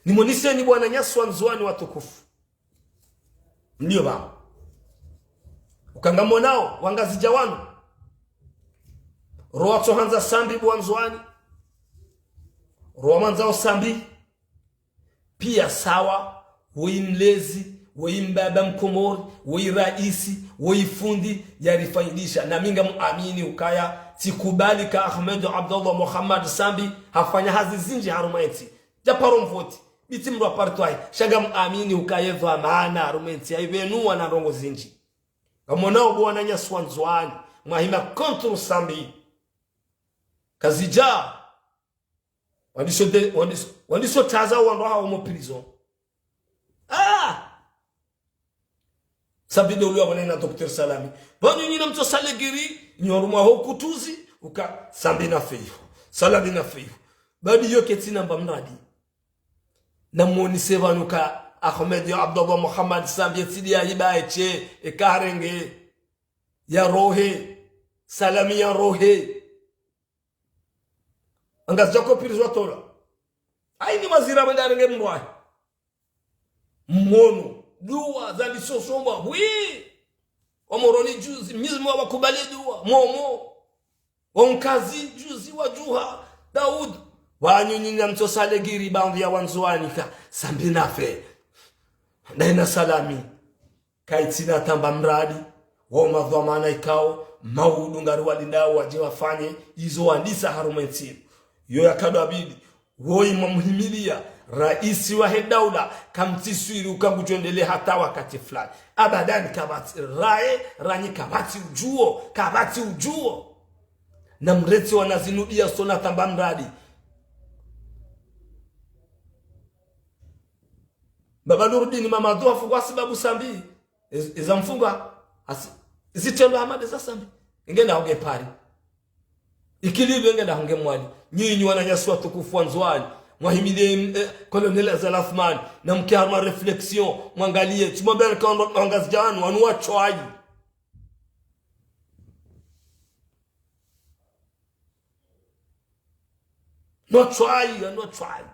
Nimoneseni bo wananyasi wa Ndzuwani watukufu. Mlio pvao. Uka ngamonao, wangazidja wanu. Ro watsohandza Sambi bo wa Ndzuwani. Ro wamwandzao Sambi. Piya sawa, woyi mlezi, woyi mbaba Mkomori, woyi raisi, woyi fundi, yarifaidisha. Na mi ngamuamini ukaya, tsikubali ka Ahmed Abdallah Mohamed Sambi, hafanya hazi zindji harumwa entsi. Djaparo mvoti, biti mndru aparitwahi, sha ngamuamini ukaya ye dhwamana harumwa entsi, yaibenuwa na ndrongo zindji. Ngamonao bo wananyasi wa Ndzuwani, mwahima contre Sambi. Kazidja, wandiso de, wandiso, wandiso taza wandru hawo mo prison. Ah! Sambi ndo uliwa bwana na Docteur Salami. Pvanu nyinyi namtso salegiri, nyi harumwa ho kutuzi, uka Sambi na feyo. Salami na feyo. Badi yo ketsi namba mradi. Namonese pvanu ka Ahmed Abdallah Mohamed Sambi ye tsi ndiye yahiba eshe, eka harenge, yarohe, Salami yarohe. Angazidja ko prison tola. Ayi ni mazira mwenda arenge mndru wahe. Mwono, dua, zandisosomwa, wi. Wa Moroni juzi, Mwenyezi Mungu wakubali dua, momo. Wa Unkazi juzi, wadjuha, Daud. Wanyu nyinyi namtso salegiri bandhi ya Wandzuwani ka, Sambi na fe. Ndaye na Salami. Kaitsina tamba mradi, wo madhwamana ikao, maudu ngari walindao wadje wafanye, izo wandisa harumwa entsi. Yo yakado abidi, woyi mwamuhimilia, raisi wahe daula, kamtsiswiri uka ngudjo endelea hata wakati fulani. Abadan kapvatsi, raye, ranyi kapvatsi udjuo, kapvatsi udjuo. Namretse wanazinudia sona tamba mradi. Baba Nurudini Mamadu hafungwa hasibabu Sambi. Iz-, iza mfunga. Asi-, zitrendwa hama nde za Sambi. Ngenda hunge Paris. Ikililwe ngenda hunge Mwali. Nyinyi wananyasi watukufu wa Ndzuwani. Mwahimidie, eh, Colonel Azali Assoumani. Namke harumwa réflexion. Mwangaliye. Tsimwambe ka wandru, wangazidja wanu, wanu watswayi. Nwatswayi, nwatswayi.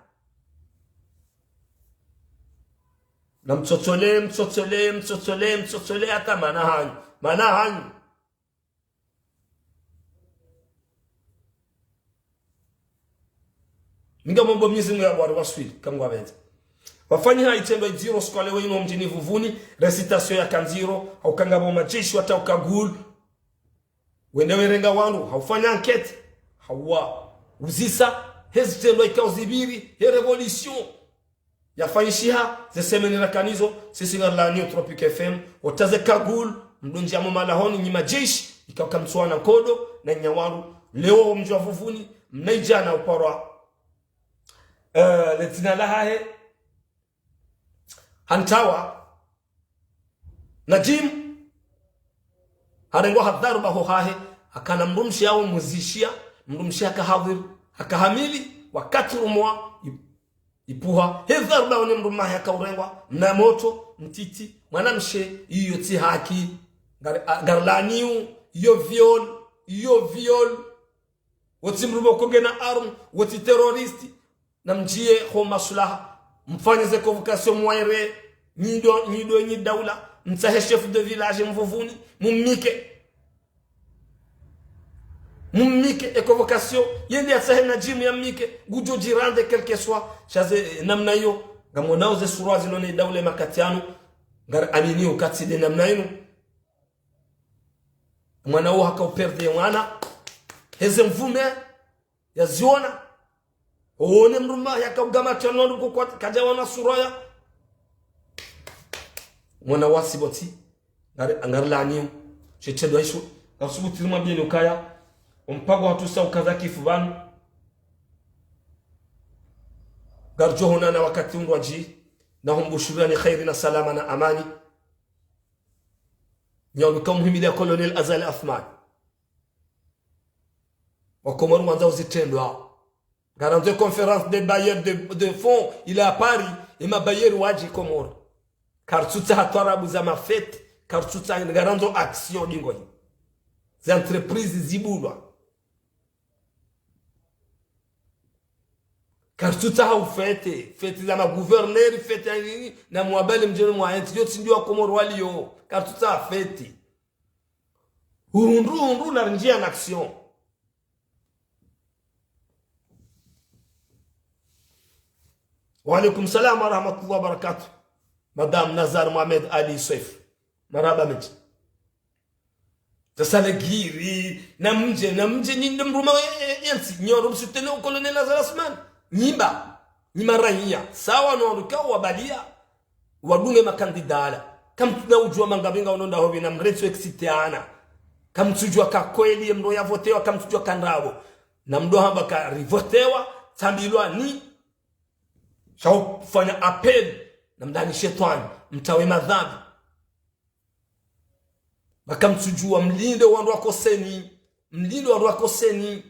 Namtsotsole, mtsotsole, mtsotsole, mtsotsole, hata mana hanyu. Mana hanyu. Ninga mombo Mwenyezi Mungu ya wari waswili, kamwa benza. Wafanyiha itrendwa idziro siku wa leo inu mdjini Vuvuni, récitation ya kandziro, hauka ngapvo majeshi watauka gulu. Wende werenga wandru, haufanya enquête, hauwa uzisa, hezitrendwa ikao zipviri, he révolution. Yafanyishiha, ze semaine rakanazo, sisi ngarilaaniyo Tropic F M, wotaze kagulu, mdunji amo malahoni, nyi majeshi, ikao kamtsuwana nkodo, na nyi wandru, leo mdji wa Vuvuni, mnaidjana uparwa, eh, ledzina lahahe, Hantawa, Najim, harengwa ha dharuba hohahe, hakana mdrumshe yawo muzishiya, mdrumshe haka hadhir, haka hamili, wakati rumwa, ip-, ipuha. He dharuba wone mdrumahe haka urengwa, mna motro, mtiti, mwanamshe, iyo tsi haki, ngar-, a-, ngarilaaniyo, iyo viol, iyo viol. Wotsi mdru pvoko ngena arme, wotsi terroriste, namdjiye ho masulaha, mfanye ze convocation mwayire, Nyi ndo, nyi ndo, nyi daula, mtsahe chef de village Mvuvuni, mumnike. Mumnike, e convocation, yende yatsahe Nadjimu yamnike, ngudjo djirande quel que soit, sha ze, eh, namna iyo, ngamwonao ze sura zilo ne daula makati yanu, ngari amini ukati nde namna inu. Mwana wo haka uperde mwana, heze mvume, yaziona. Owone mdrume yaka ugama tsi ano nduku kwa kadja wana suraya. Mwana wasi boti. Ngari, ngari laniyo. She tsedwa isho. Ngasubuti rima biyeni ukaya. Ompango hatru sa ukaza kifu pvanu. Ngaridjo honana wakati undrwadji. Na humbushurani khairi na salama na amani. Nyaluka muhimidi ya Colonel Azali Assoumani. Wakomori ngwandzo uzitrendwa. Ngarandzo conférence des bailleurs de, de fonds, ila Paris, ema bailleurs wadje Komori. Karitsutsaha twarabu za mafête, karitsutsaha, ngarandzo action dingo hi. Za entreprise zibulwa. Karitsutsaha ufête, fête za ma gouverneur, fête ya nini, na mwabale mdjeni mwa enti, yo tsi ndio Wakomori waliyo, karitsutsaha fête. Hundru, hundru, na rinjia na action. Wa alaikum salam wa rahmatullahi wa barakatuh. Madame Nazar Mohamed Ali Soef. Marahaba mendji. Sasa legiri, na mdje, na mdje, nyi nde mdrume, eh, eh, yentsi, nyi ndo msoutenir o Colonel Azali Assoumani. Nyi mba, nyi maraiya, sawa no wandru kao wabalia. Wadunge makandida ala. Kamtsuna udjua mangapvi nga uno ndaho pvi na mretso excité ana. Kamtsudjua ka kweli ye mdru yavotewa, kamtsudjua ka ndrabo. Na mdru hamba ka rivotewa, tsambilwa ni. Sha ufanya appel, na mdani shetwani, mtawe madhambi. Ba kamtsudjua mlinde wandru wako CENI, mlinde wandru wako CENI.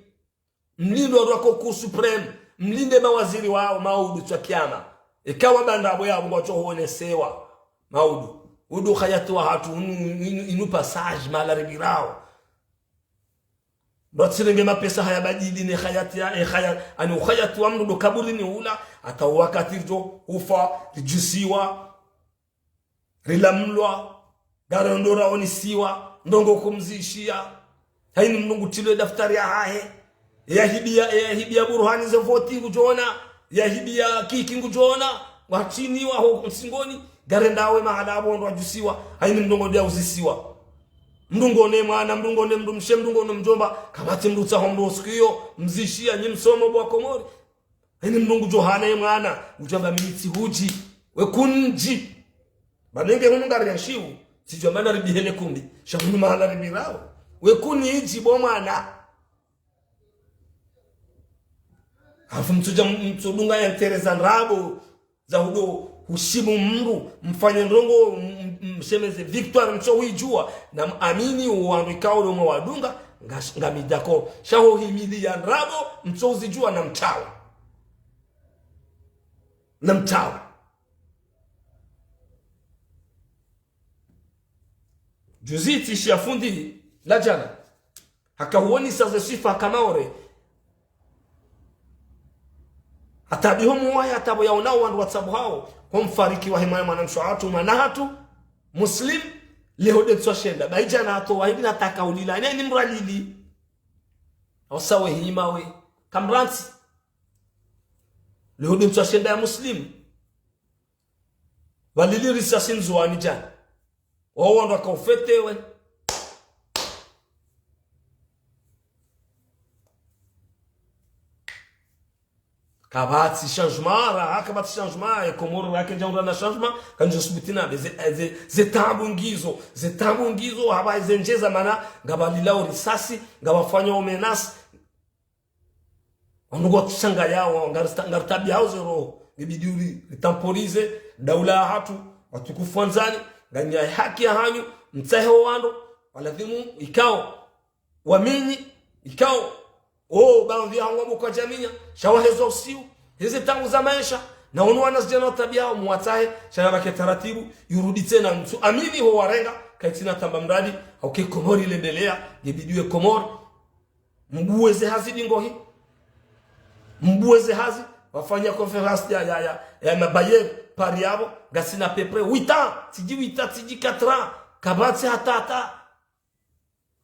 Mlinde wandru wako Cour suprême, mlinde mawaziri wao, maudu tswa kiyama. Eka wamba ndrabo yabo ngwadjo huonesewa. Maudu. Udu hayati wahatru unu, inu, inu passage mahala ripvirao. Ndo tsirenge mapesa haya badili ne hayati ya, e haya, ani uhayati wa mdru ndo kaburini ula, hata wakati ridjo ufa, ridjusiwa. Rilamlwa, ngarondo raonisiwa, ndrongoo kumzishia. Hayini mdru ngutrilwe daftari yahahe. Yahibia, yahibia Burhani ze voti ngudjona. Yahibia Kiki ngudjona. Ngwatsiniwa ho msingoni. Ngarendao we mahala apvo ndo wadjusiwa. Hayini mdru ngodjo uzisiwa. Mdru ngone mwana, mdru ngone mdrumshe, mdru ngone mdjomba. Kapvatsi mdru tsaho mdru osiku iyo. Mzishia nyi msomo bo Wakomori. Hayini mdru ngudjo hana ye mwana, udjamba mimi tsi hudji, we kunidji. Banenge hunu ngari ya shiwu, tsidjua mana ribihele kumbi, sha hunu mahala ribirao. We kunidji bo mwana. Hafu mtsudja mtsudunga ya ntereza ndrabo, za hudo hushimu mdru, mfanye ndrongoo, m-, m-, mshemeze victoire mtso huidjua, na mwamini uwandru ikao ndo mwawadunga, nga, ngamidjako. Sha ho himili ya ndrabo, mtso uzidjua na mtawa. Na mtawa. Juzi tsi shia fundi la djana. Haka huonisa ze swifa haka Maore. Hata biho muwaye hata bo yaonao wandru watsabu hao. Ho mfariki wa himaya mwanamshe hatru, mwana hatru, Muslim, leho de ntswa shenda. Ba idjana hatru wa hindri nataka ulila. Ene ni mralili. Hausa we hima we. Kamrantsi. Leho de ntswa shenda ya Muslim. Walili risasi Ndzuwani djana. Wawo wandru waka ufetewe. Kapvatsi changement, raha kapvatsi changement, e Komoro rake ndjaundra na changement, kandjo subuti na be ze, ze, ze taabu ngizo, ze taabu ngizo, haba ze ndjeza mana, ngapvalilao risasi, ngapvafanyao menace, wandru ngwatsushangayao, ngarista-, ngaritabiao ze roho. Ngebidi uri, ritemporize, daula yahatru, watukufu wandzani, nganyi ya haki yahanyu, mtsahe wo wandru, walazimu, ikao, wamini, ikao, o, baadhwi yahangu wambo kwadjaminya, sha wahezwa usiu, heze taabu za maesha, na wanu wanazidjana watabiao, muwatsahe, sha nabake taratibu, yurudi tsena mtsu, amini ho warenga, kaitsina tamba mradi, hauke Komori lendelea, ngebidi we Komori, mbuwe ze hazi dingohi. Mbuwe ze hazi. Wafanya conférence ya, ya, ya, ya mabailleurs. Paris yapvo, ngasina à peu près huit ans, tsidji huit ans, tsidji quatre ans, kapvatsi hata hata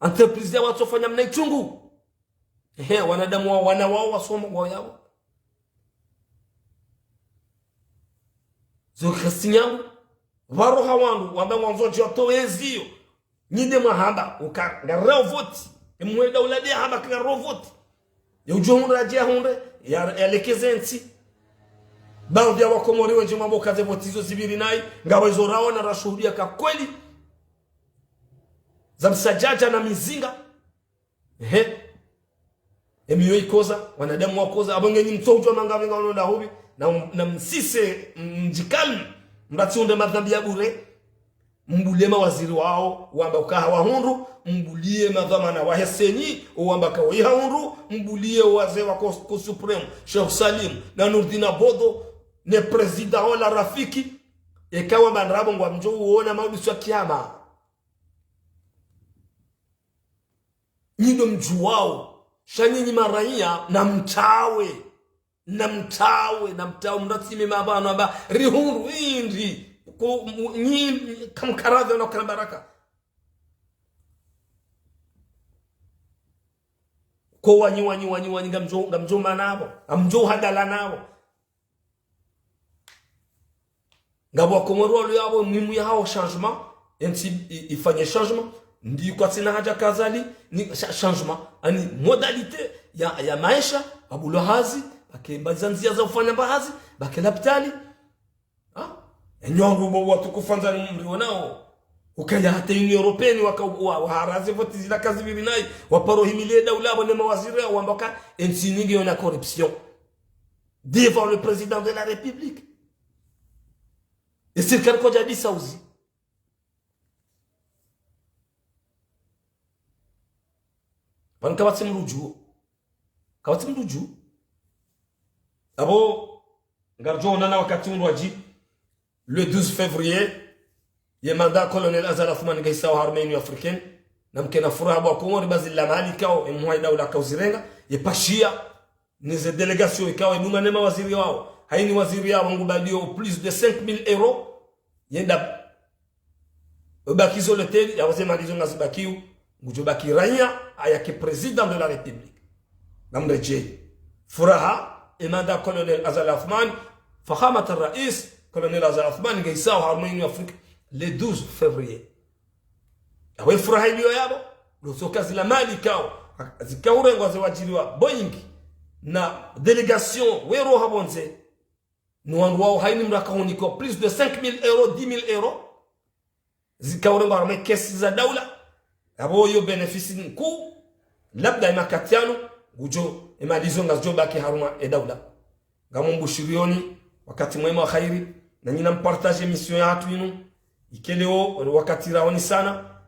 entreprise ya watsofanya mna itrungu. Ehe, wanadamu wa, wana wao wasoma ngwao yapvo. Zo khasinyangu, pvwaroha wandru, wamba ngwandzo ndjiwatowe ziyo. Nyi nde mwahamba, uka, ngarao voti. Emwe daula nde hamba ngarao voti. Ye udjo hundra yadje yahundre, ya, yalekeze ntsi. Baadhwi ya Wakomori wendji mwambo uka ze voti zo zipviri nayi, ngawe zo raona rashuhudia ka kweli. Za msadjadja na mizinga. Ehe. Emiyo ikoza, wanadamu wakoza, apvo ngenyi mtso udjua manga pvenga wano ndahupvi, na, na msise, m-, mdjikali, mratsi hundre madhambi ya bure, mbulie mawaziri wao, wamba uka hawahundru, mbulie madhwamana wahe CENI, wamba ka waihahundru, mbulie wazee wa Cour, Cour suprême, Sheikh Salim, na Nourdine Abodo, ne président wala Rafiki, eka wamba ndrabo ngwamdjo uona maudu siku ya kiyama. Nyi ndo mdjuwao, sha nyinyi maraiya, namtawe, namtawe, namtawe, mratsime mapvano amba, rihundru hindri, ku, mu, nyi, kamkaradhi na kana baraka. Ko wanyi, wanyi, wanyi, wanyi, ngamdjo, ngamdjo mana napvo, ngamdjo hadala napvo. Ngapvo Wakomori walo yapvo muhimu yahao changement, entsi i, ifanye changement, ndi kwatsina haja kazali, ni cha-, changement, ani modalité ya, ya maesha, pvabulwa hazi, pvake mba za ndzia za ufanya mba hazi, pvake lapitali. Ha? Enyi wangu bo watukufu wandzani mrionao. Ukaya hata Union Européenne waka wa, waharaze voti zila kazipviri nayi, waparo himilie daula pvo ne mawaziri wao wamba ka entsi nyingi yona corruption. Devant le président de la République. Esirikali kwadja disa uzi. Pvanu kapvatsi mdru udjuo. Kapvatsi mdru udjuo. Apvo, ngaridjo onana wakati undrwadji, le douze février, ye mandat Colonel Azali Assoumani ngaisao harumwa Union Africaine, namkena furaha bo Wakomori, ba zila mali ikao, emhuu wa daula kauzirenga, ye pashia, ne ze délégation ikao, edunga ne mawaziri wao, haini waziri yapvo ngubalio plus de cinq mille euros, yenda, obakizo l'hôtel, yapvo ze mali zo ngazibakiyo, ngudjo baki raiya, ayake président de la République. Namredjei. Furaha, e mandat Colonel Azali Assoumani, Fakhamat al-Rais, Colonel Azali Assoumani, ngaisao harumwa Union Afrique, le douze février. Awe furaha iliyo yapvo, ndo zoka zila mali ikao, zikaurengwa ze wadjiriwa Boeing, na délégation, wero hapvondze, no wandru wao haini mdru akahunikiwa plus de cinq mille euros, dix mille euros, zikaurengwa harumwa kesi za daula, yapvo yo bénéfice nkuu, labda emakati yanu, ngudjo, emali zo ngazidjo baki harumwa e daula. Ngamumbushirioni, wakati mwema wa khairi, na nyi nampartage émission yahatru inu, ikeleo, wakati raoni sana,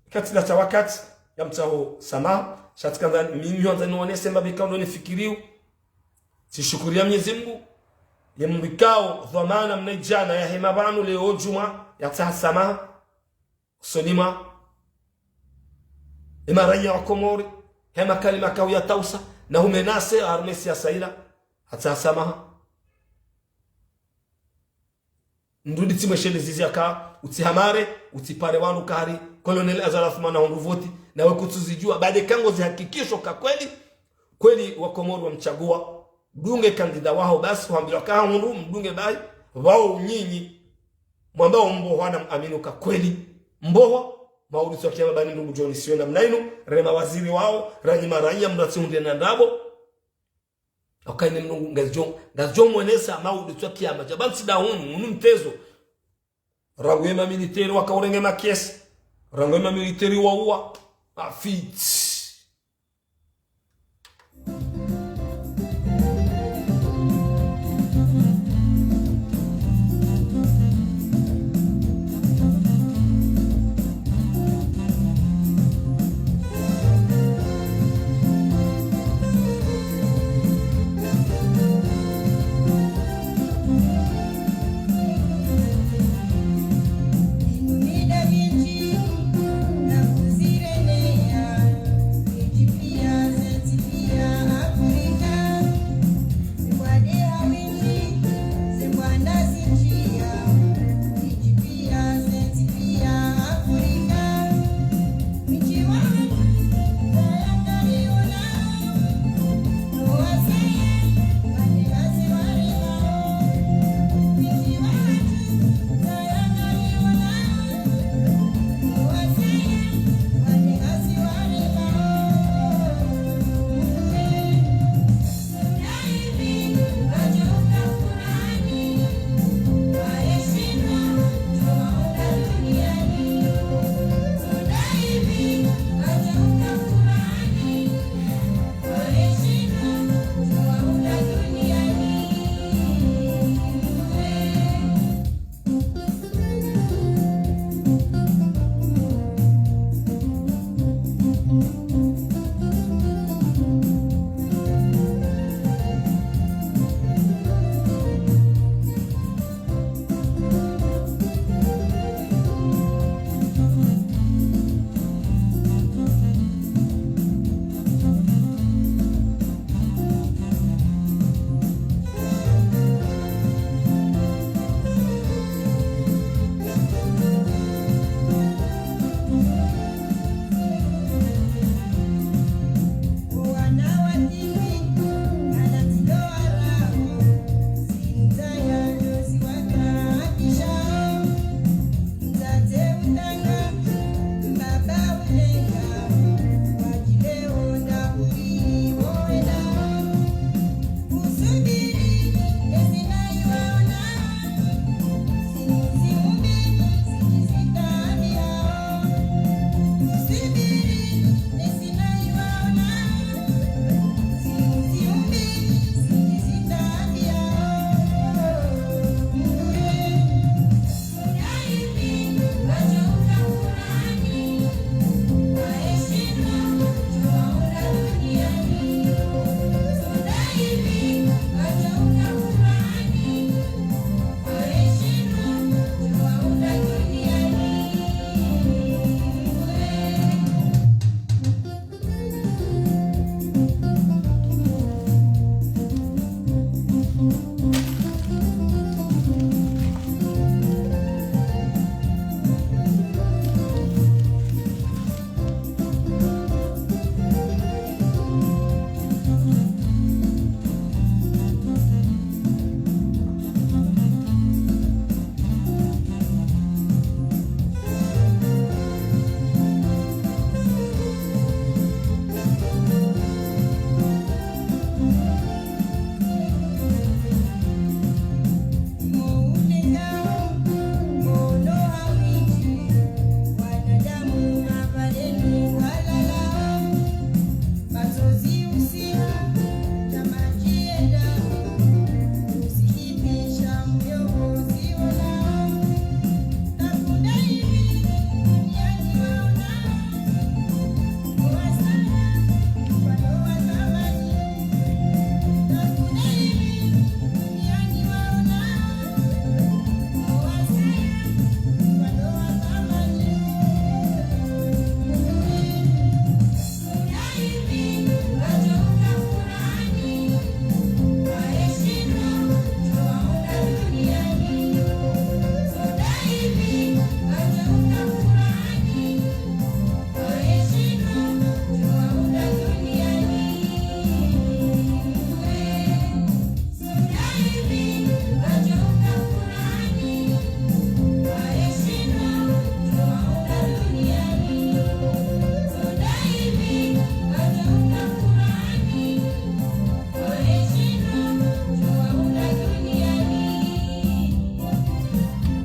wakati la ta wakati, ngamtsaho samaha, sha tsikandza, mi, mi hwandza nionese mbapvi ikao ndo nifikiriyo, tsishukuriya Mwenyezi Mungu, ye Mungu ikao, dhwamana mna idjana yahema pvanu leo djumwa, yatsaha samaha, usoni mwa, emaraiya wa Komori, hema kalima kau yatausa, na humenase, harumwa e siasa ila, hatsaha samaha. Ndrudi tsimweshelezi zizi yaka, utsihamare, utsipare wandru kari, Colonel Azali Assoumani hahundru voti, nawe kutsuzidjua, bade kango zihakikisho ka kweli, kweli Wakomori wamtsagua, dunge kandida waho basi, wambilwa kahahundru, mdunge bahi, wao nyinyi, mwamba ombohwa na mwamini ka kweli, mbohwa, maudu siku ya kiyama bani ndrungu djoni siona mna inu, re mawaziri wao, ranyi maraiya mdru atsihundre na ndrabo, Akaine Mlungu ngazidjo, ngazidjo mwenesa maudu tswa kiyama. Djaba ntsi da hunu, hunu mtezo. Rangu ema militaire wakaurenge makesi. Rangu ema militaire wauwa. Afiti.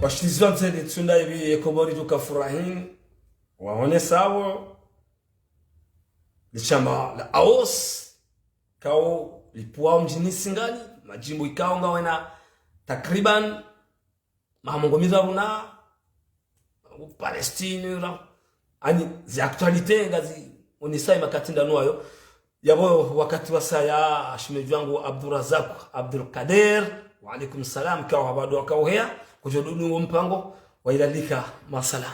washilizwa ntsele tsunda ibi ye Komori tuka furahini, waonesao lishama la AOS, kao lipvwao mdjini Singani, majimbo ikao ngawena takriban maha mengo miraru na Palestine, ra. Ani, zi actualité ngazi onesao makati ndanu ayo. Yapvo wakati wasaya, shemedji wangu Abdurazak Abdulkader, wa alaikum salam, kao hapvado wakao heya, kudjo dunu wo mpango, wa ilalika, masalam.